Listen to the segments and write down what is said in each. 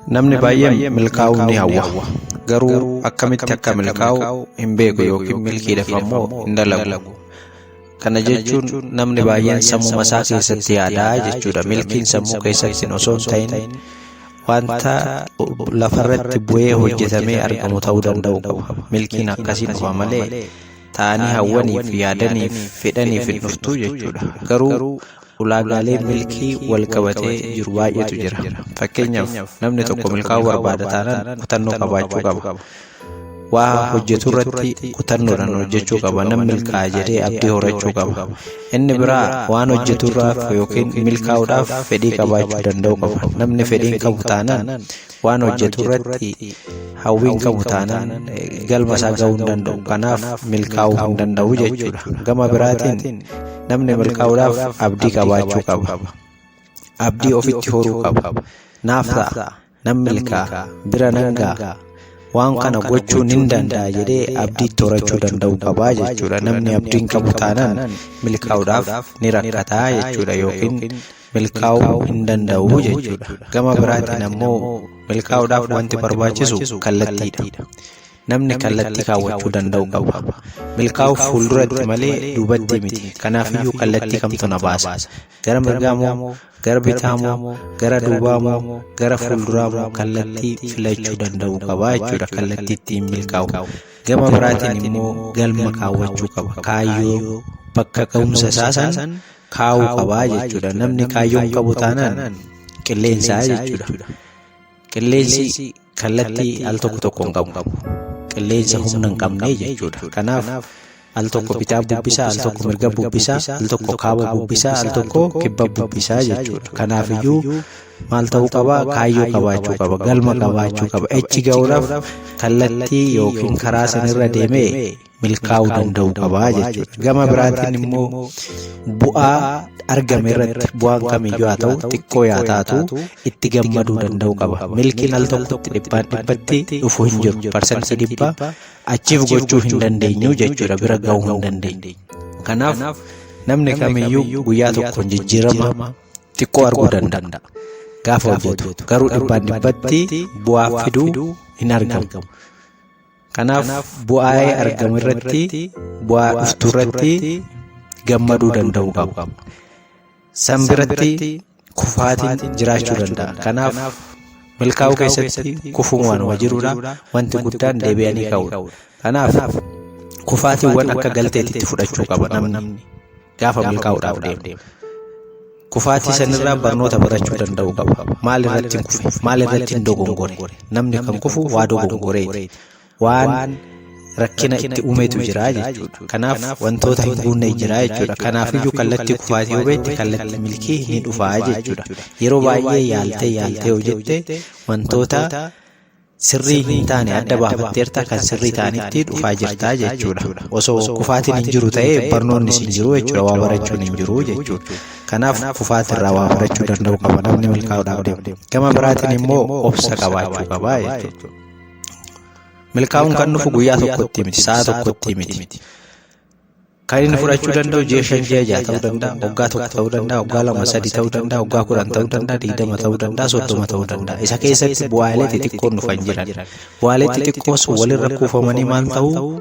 Namni baay'een milkaa'uu ni hawwa. Garuu akkamitti akka milkaa'u hin beeku yookiin milkiidhaaf ammoo hin dalagu. Kana jechuun namni baay'een sammuma isaa keessatti yaadaa jechuudha. Milkiin sammuu keessatti osoo hin ta'in wanta lafarratti bu'ee hojjetamee argamu ta'uu danda'u qaba. Milkiin akkasiin dhufa malee ta'anii hawwaniif, yaadaniif, fedhaniif hin dhuftu jechuudha. Garuu ulaagaalee milkii wal qabatee jiru baay'eetu jira. Fakkeenyaaf, namni tokko milkaa'uu barbaada taanaan kutannoo qabaachuu qaba. Waa hojjetu irratti kutannoodhaan hojjechuu qaba. Nan milkaa'a jedhee abdii horachuu qaba. Inni biraa waan hojjetu irraaf yookiin milkaa'uudhaaf fedhii qabaachuu danda'u qaba. Namni fedhii hin qabu taanaan, waan hojjetu irratti hawwii hin qabu taanaan, galma isaa gahuu hin danda'u. Kanaaf milkaa'uu hin danda'u jechuudha. Gama biraatiin namni milkaa'uudhaaf abdii qabaachuu qaba. Abdii ofitti horuu qaba. Naaf ta'a, nan milkaa'a, bira nan ga'a, waan kana gochuu nin danda'a jedhee abdii itti horachuu danda'u qabaa jechuudha. Namni abdii hin qabu taanaan milkaa'uudhaaf ni rakkataa jechuudha yookiin milkaa'uu hin danda'u jechuudha. Gama biraatiin ammoo milkaa'uudhaaf wanti barbaachisu kallattiidha. Namni kallattii kaawwachuu danda'u qaba. Milkaa'uuf fuulduratti malee duubatti miti. Kanaafiyyuu kallattii kamtu na baasa? Gara mirgaa moo, gara bitaa moo, gara duubaa moo, gara fuulduraa moo? Kallattii filachuu danda'u qaba jechuudha, kallattii ittiin milkaa'u. Gama biraatiin immoo galma kaawwachuu qaba. Kaayyoo bakka ga'umsa isaa san kaa'uu qaba jechuudha. Namni kaayyoo hin qabu taanaan qilleensaa jechuudha. Qilleensi kallattii al tokko tokko hin qabu. Qilleensa humna hin qabne jechuudha. Kanaaf al tokko bitaa bubbisaa, al tokko mirga bubbisaa, al tokko kaaba bubbisaa, al tokko kibba bubbisaa jechuudha. Kanaafiyyuu maal ta'uu qaba? Kaayyoo qabaachuu qaba, galma qabaachuu qaba. Achi ga'uudhaaf kallattii yookiin karaa sanirra deemee milkaa'uu danda'u qaba jechuudha. Gama biraatiin immoo bu'aa argame irratti, bu'aan kamiyyuu haa ta'u, xiqqoo yaa taatu, itti gammaduu danda'u qaba. Milkiin al tokkotti dhibbaan dhibbatti dhufu hin jiru. 100% achiif gochuu hin dandeenyu jechuudha. Bira ga'uu hin dandeenyu. Kanaaf namni kamiyyuu guyyaa tokkoon jijjiirama xiqqoo arguu danda'a gaafa hojjetu, garuu dhibbaan dhibbatti bu'aa fiduu hin argamu. Kanaaf bu'aa argamu irratti, bu'aa dhuftu irratti gammaduu danda'u qaba. San biratti kufaatiin jiraachuu danda'a. Kanaaf milkaa'uu keessatti kufuun waanuma jirudha. Wanti guddaan deebi'anii ka'uudha. Kanaaf kufaatiiwwan akka galteetitti fudhachuu qaba namni gaafa milkaa'uudhaaf deemu. Kufaatii sanirraa barnoota barachuu danda'u qaba. Maal irratti hin kufe? Maal irratti hin dogongore? Namni kan kufu waa dogongoreeti. Waan rakkina itti uumetu jira jechuudha. Kanaaf wantoota hin guunne jira jechuudha. Kanaafiyyuu kallattii kufaatii yoo beekte, kallattii milkii ni dhufaa jechuudha. Yeroo baay'ee yaaltee yaaltee hojjette, wantoota sirrii hin taane adda baafatteerta, kan sirrii ta'anitti dhufaa jirtaa jechuudha. Osoo kufaatiin hin jiru ta'ee barnoonnis hin jiru jechuudha. Waa barachuun hin jiru jechuudha. Kanaaf kufaatirraa waa barachuu danda'u qaba namni milkaa'uudhaaf deemu. Gama biraatiin immoo obsa qabaachuu qaba jechuudha. Milkaa'uun kan dhufu guyyaa tokkotti miti, sa'a tokkotti miti. Kan inni fudhachuu danda'u ji'a 5, ji'a 6 ta'uu danda'a, waggaa 1 ta'uu danda'a, waggaa 2, 3 ta'uu danda'a, waggaa 10 ta'uu danda'a, 20 ta'uu danda'a, 30 ta'uu danda'a. Isa keessatti bu'aalee xixiqqoon dhufan jiran. Bu'aalee xixiqqoon sun walirra kuufamanii maal ta'uu?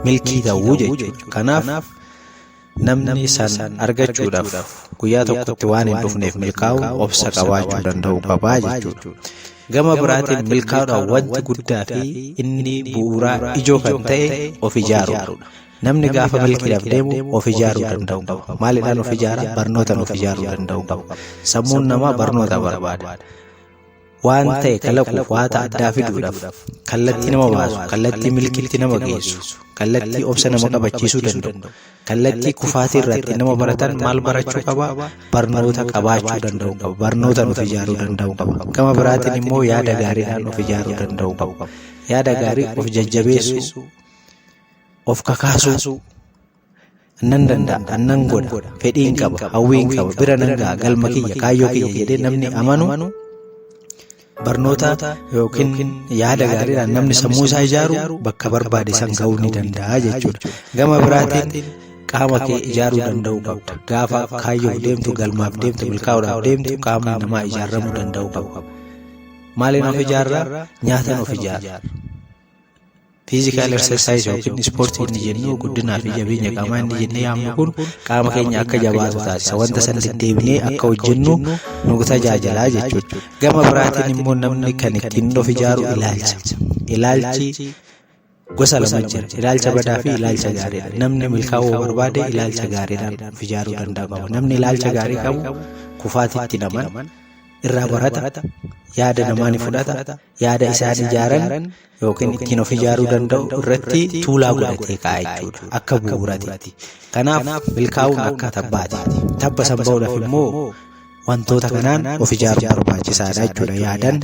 Milkii ta'uu jechuudha. Kanaaf namni san argachuudhaaf guyyaa tokkotti waan hin dhufneef milkaa'uun obsa qabaachuu danda'u qabaa jechuudha. Gama biraatiin milkaa'uudhaaf wanti guddaa fi inni bu'uuraa ijoo kan ta'e of ijaaruudha. Namni gaafa milkiidhaaf deemu of ijaaruu danda'u qaba. Maaliidhaan of ijaara? Barnootaan of ijaaruu danda'u qaba. Sammuun namaa barnoota barbaada. Waan ta'e kalaquuf, waanta addaa fiduudhaaf, kallattii nama baasu, kallattii milkiitti nama geessu, kallattii obsa nama qabachiisuu danda'u, kallattii kufaatii irratti nama baratan maal barachuu qaba? Barnoota qabaachuu danda'u qaba. Barnootaan of ijaaruu danda'u qaba. Gama biraatiin immoo yaada gaariidhaan of ijaaruu danda'u qaba. Yaada gaarii, of jajjabeessuu, of kakaasuu, nan danda'a, nan godha, fedhiin qaba, hawwiin qaba, bira nan ga'a, galma kiyya, kaayyoo kiyya jedhee namni amanu, barnoota yookiin yaada gaariidhaan namni sammuu isaa ijaaru bakka barbaade san ga'uu ni danda'a jechuudha. Gama biraatiin qaama kee ijaaruu danda'uu qabda. Gaafa kaayyoof deemtu, galmaaf deemtu, milkaa'uudhaaf deemtu, qaamni namaa ijaaramuu danda'uu qaba. Maaliin of ijaarra? Nyaataan of ijaarra. Physical exercise yookiin ispoortii inni jennu, guddinaa fi jabeenya qaamaa inni jennee yaamnu kun qaama keenya akka jabaatu taasisa. Wanta san deddeebinee akka hojjennu nu tajaajilaa jechuudha. Gama biraatiin immoo namni kan ittiin of ijaaru ilaalcha. Ilaalchi gosa lama jira. Ilaalcha badaa fi ilaalcha gaariidha. Namni milkaa'uu barbaade ilaalcha gaariidhaan of ijaaruu danda'a qaba. Namni ilaalcha gaarii qabu kufaatitti naman irraa barata, yaada namaa ni fudhata, yaada isaan ijaaran yookiin ittiin of ijaaruu danda'u irratti tuulaa godhatee kaa'a jechuudha. Akka bu'uuraati. Kanaaf milkaa'uun akka tabbaati. Tabba san ba'uudhaaf immoo wantoota kanaan of ijaaruun barbaachisaadha jechuudha. Yaadan,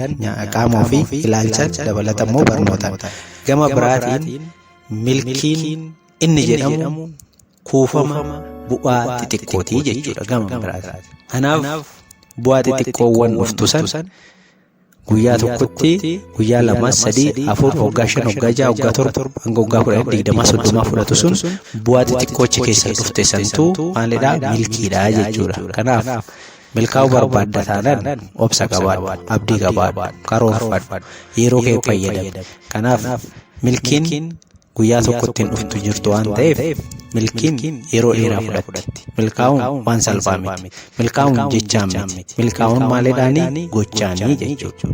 qaama ofii, ilaalchaan, dabalata immoo barnootaan. Gama biraatiin milkiin inni jedhamu kuufama bu'aa xixiqqootii jechuudha gama biraatiin. Kanaaf bu'aa xixiqqoowwan dhuftu san guyyaa tokkotti, guyyaa 2, 3, 4, waggaa 5, waggaa 6, waggaa 7, hanga waggaa 10, 20, 30 fudhatu sun, bu'aa xixiqqoo achi keessa dhufte santuu maalidhaa? Milkiidha jechuudha. Kanaaf milkaa'uu barbaadda taanaan obsa qabaadhu, abdii qabaadhu, karoorfadhu, yeroo kee fayyadami. Kanaaf milkiin guyyaa tokkotti hin dhuftu jirtu waan ta'eef, milkiin yeroo dheeraa fudhatti. Milkaa'uun waan salphaa miti. Milkaa'uun jechaan miti. Milkaa'uun maalidhaanii? Gochaanii jechuudha.